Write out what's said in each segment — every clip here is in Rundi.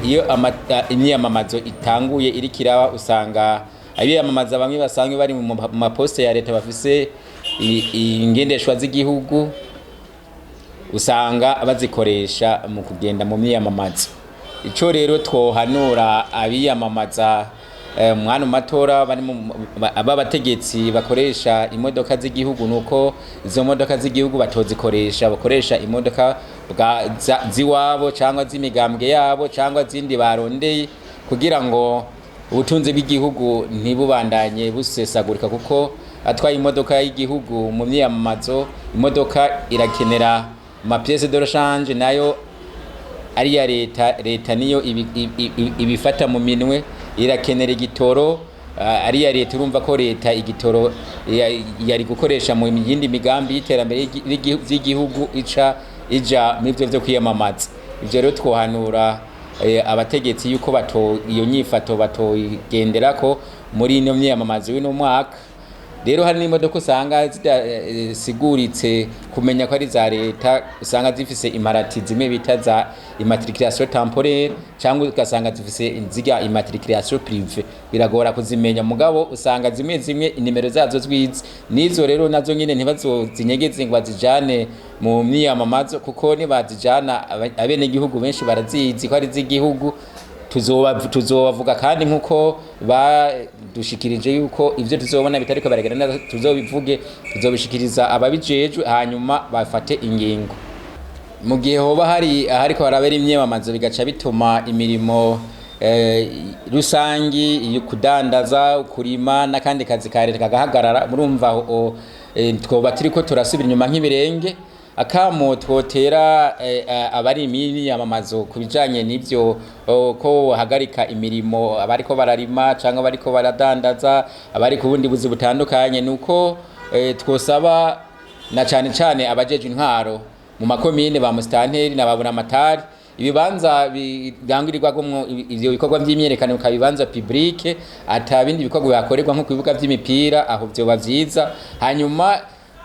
Iyo imyiyamamazo itanguye iriko iraba, usanga abiyamamaza bamwe basanzwe bari mu maposite ya leta bafise ingendeshwa z'igihugu, usanga bazikoresha mu kugenda mu myiyamamazo. Ico rero twohanura abiyamamaza mwano matora bari b'abategetsi bakoresha imodoka z'igihugu, nuko izo modoka z'igihugu batozikoresha, bakoresha imodoka ziwabo cyangwa z'imigambwe yabo cyangwa zindi barondeye, kugira ngo ubutunzi bw'igihugu ntibubandanye busesagurika, kuko atwaye imodoka y'igihugu mu myiyamamazo, imodoka irakenera amapièces de rechange, nayo ari iya leta, leta niyo ibifata mu minwe. Irakenera igitoro, ari iya leta. Urumva ko leta igitoro yari gukoresha mu yindi migambi y'iterambere vy'igihugu ica ija muri ivyo vyo kwiyamamaza. Ivyo rero twohanura abategetsi yuko bato iyo nyifato batoyigenderako muri ino myiyamamazo y'uno mwaka. Rero hari n'imodoka usanga zidasiguritse kumenya ko ari za leta, usanga zifise imparati zimwe bita za immatriculation temporaire, cyangwa ugasanga zifise zirya immatriculation privée, biragora kuzimenya. Mugabo usanga zimwe zimwe inimero zazo zwize nizo. Rero nazo nyine ntibazozinyegeze ngo bazijane mu myiyamamazo, kuko nibazijana abenegihugu benshi barazizi ko ari iz'igihugu. Tuzobavuga kandi nkuko badushikirije yuko ivyo tuzobona bitariko baragenda neza tuzobivuge, tuzobishikiriza ababijejwe, hanyuma bafate ingingo. Mu gihe hoba hari ahariko harabera imyiyamamazo, bigaca bituma imirimo rusangi iyo kudandaza, kurima n'akandi kazi ka leta kagahagarara, murumva aho twoba turiko turasubira inyuma nk'ibirenge. Akamo twotera abari imyiyamamazo ku bijanye n'ivyo ko hagarika imirimo, abariko bararima cyangwa abariko baradandaza, abari ku bundi buzi butandukanye, nuko twosaba na cane cane abajeje intwaro mu makomine, ba musitanteri na ba buramatari, ibibanza birangurirwamwo ivyo bikorwa vy'imyiyerekano bikaba ibibanza public, ata bindi bikorwa bihakorerwa, nko ku bibuga vy'imipira. Aho vyoba vyiza. Hanyuma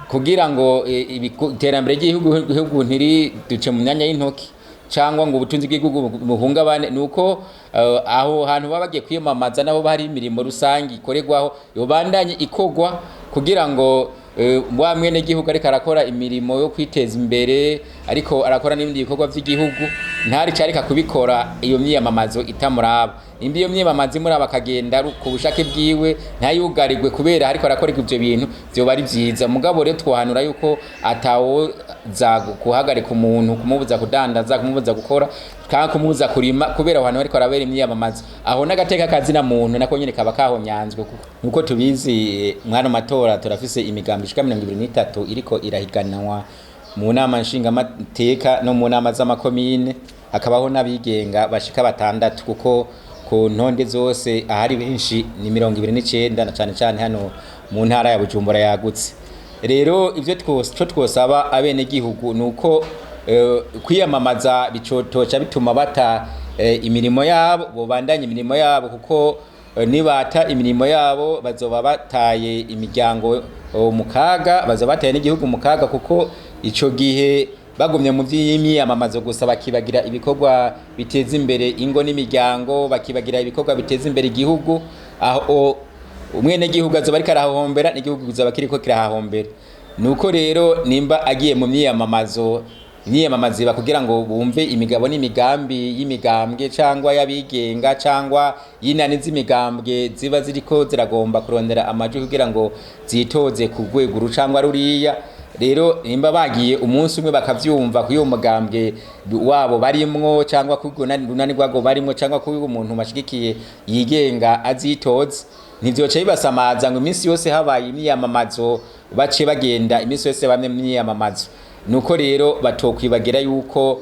kugira ngo iterambere ry'igihugu ntiriduce mu myanya y'intoki cyangwa ngo ubutunzi bw'igihugu buhungabane, nuko aho hantu baba bagiye kwiyamamaza nabo hari imirimo rusange ikorerwaho yobandanye ikorwa, kugira ngo wa mwene gihugu ariko arakora imirimo yo kwiteza imbere, ariko arakora n'ibindi bikorwa by'igihugu, ntari careka kubikora iyo myiyamamazo itamuraba. Imbi iyo myiyamamazo imuraba akagenda ku bushake bwiwe, ntayugarirwe kubera ariko arakorerwa ivyo bintu, vyoba ari vyiza. Mugabo rero twohanura yuko atawoza guhagarika umuntu, kumubuza kudandaza, kumubuza gukora kandi kumubuza kurima kubera aho hantu ariko arabera imyiyamamazo. Aho n'agateka kazina muntu nako nyene kaba kahonyanzwe. Kuko nkuko tubizi, mwano matora turafise imigambi ishika 23 iriko irahiganwa mu nama nshingamateka no mu nama z'amakomine, hakabaho n'abigenga bashika batandatu, kuko ku ntonde zose ahari benshi ni 29, na cane cane hano mu ntara ya Bujumbura yagutse. Rero ivyo twose twosaba abenegihugu nuko kwiyamamaza bicotoca bituma bata imirimo yabo, bobandanya imirimo yabo, kuko nibata imirimo yabo bazoba bataye imiryango mu kaga, bazoba bataye n'igihugu mu kaga, kuko ico gihe bagumye mu vy'imyiyamamazo gusa, bakibagira ibikorwa biteza imbere ingo n'imiryango, bakibagira ibikorwa biteza imbere igihugu, aho umwenegihugu azoba ariko arahahombera n'igihugu kizoba kiriko kirahahombera. Nuko rero nimba agiye mu myiyamamazo, imyiyamamazo iba kugira ngo bumve imigabo n'imigambi y'imigambwe cyangwa y'abigenga cyangwa y'inani z'imigambwe ziba ziriko ziragomba kurondera amajwi kugira ngo zitoze ku rwego uru cyangwa ruriya. Rero nimba bagiye umunsi umwe bakavyumva kuri uwo mugambwe wabo barimwo, cyangwa kuri urwo runani rwabo barimwo, cyangwa kuri uwo muntu bashigikiye yigenga azitoze, ntivyoca bibasamaza ngo iminsi yose habaye imyiyamamazo bace bagenda iminsi yose bamwe mu myiyamamazo. Nuko rero batokwibagira yuko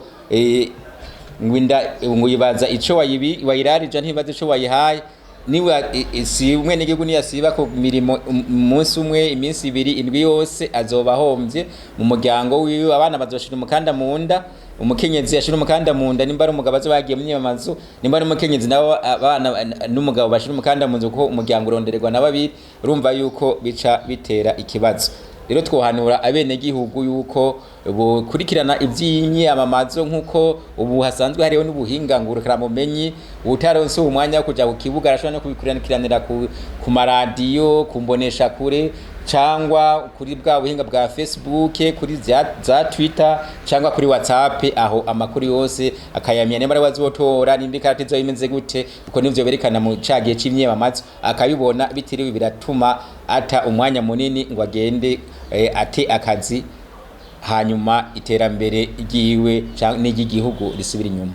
ngo inda ngo yibaza ico wayirarije, ntibaza ico wayihaye. Niba si umwenegihugu niyasiba ku mirimo umunsi umwe, iminsi ibiri, indwi yose, azoba ahombye mu muryango wiwe. Abana bazoshira umukanda mu nda, umukenyezi yashira umukanda mu nda nimba ari umugabo azoba yagiye mu myiyamamazo, nimba ari umukenyezi nabo abana n'umugabo bashira umukanda mu nzu, kuko umuryango urondererwa na babiri. Urumva yuko bica bitera ikibazo. Rero twohanura abenegihugu yuko bokurikirana ivy'imyiyamamazo, nk'uko ubu hasanzwe hariho n'ubuhinga ngurukanabumenyi. Utaronse umwanya wo kuja ku kibuga arashobora no kubikurikiranira ku maradiyo, ku mboneshakure, cangwa kuri bwa buhinga bwa Facebook, kuri za Twitter cangwa kuri WhatsApp, aho amakuru yose akayamenya, nimba ari wazotora, nimba ikarata izoba imeze gute, kuko nivyo berekana mu ca gihe c'imyiyamamazo, akabibona bitiriwe biratuma ata umwanya munini ngo agende ate akazi, hanyuma iterambere ryiwe n'iry'igihugu risubira inyuma.